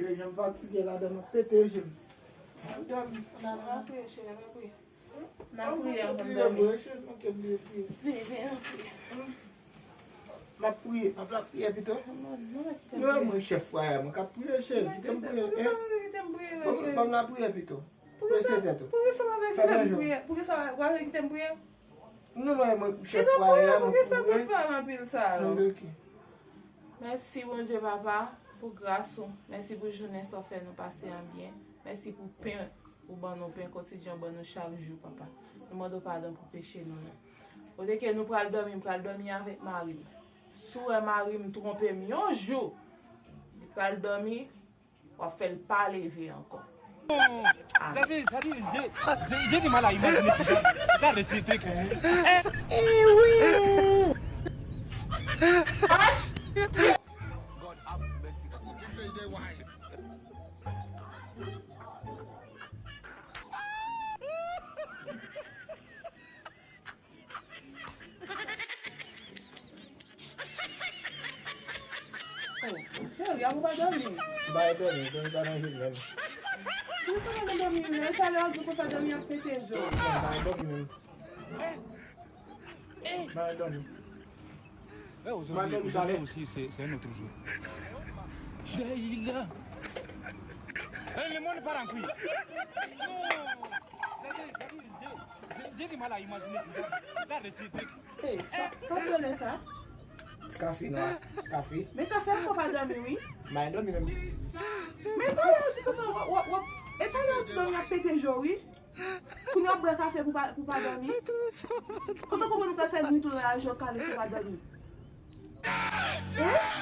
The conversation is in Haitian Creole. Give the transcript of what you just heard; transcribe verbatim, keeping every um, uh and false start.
Jan m fatige ladan, m ap pete je m. N ap dòmi. N ap priye, cheri, n ap priye. N ap priye anvan n dòmi. Vini, vini, n ap priye. M ap priye, m ap lapriyè pito. Non, mwen chèf fwaye a, mwen k ap priye, cheri, kite m priye. Ban m lapriyè pito. Poukisa, poukisa w ap kite m priye? Poukisa w ap kite m priye? Non, mwen, mwen chèf fwaye a, mwen pou vre. Mèsi, Bondye, papa, pou gras ou. Mèsi pou jounen sa w fè nou pase an byen. Mèsi pou pen ou ban nou, pen kotidyen ou ban nou chak jou, papa. Nou mande w padon pou peche nou yo. Kote ke nou pral dòmi, m pral dòmi avèk mari m. Si w wè mari m twonpe m yon jou, li pral dòmi, w ap fè l pa leve ankò. Amen. Sa di, sa di, je, je, je di mal a imajine ti jan. Gade ti trik. Eh, eh wi. God have mercy. Oh, cheri, a ou pa dòmi? M pa dòmi, dòmi pa nan je m menm. Poukisa w pa nan dòmi menm? Talè w ap di konsa dòmi ap pete je w. Non, m pa dòmi menm. M pa dòmi. M pa dòmi talè. Aussi, c'est, c'est un autre jour. Dayila. Eh, le monde part en couille. Non. Sa di, sa di, je, je, je di mal a imajine ti jan. Gade ti trik. Hey, sa, sa w rele sa? Ti kafe nwa, kafe. Men kafe a fè w pa dòmi, wi. M pa dòmi menm. Men talè w di konsa, w, w, w, e talè w di dòmi ap pete je w, wi. Kounye a w ap bwè kafe pou pa, pou pa dòmi. Kote w konprann ou pral fè nwit ou nan lari je w kale si w pa dòmi? Hein?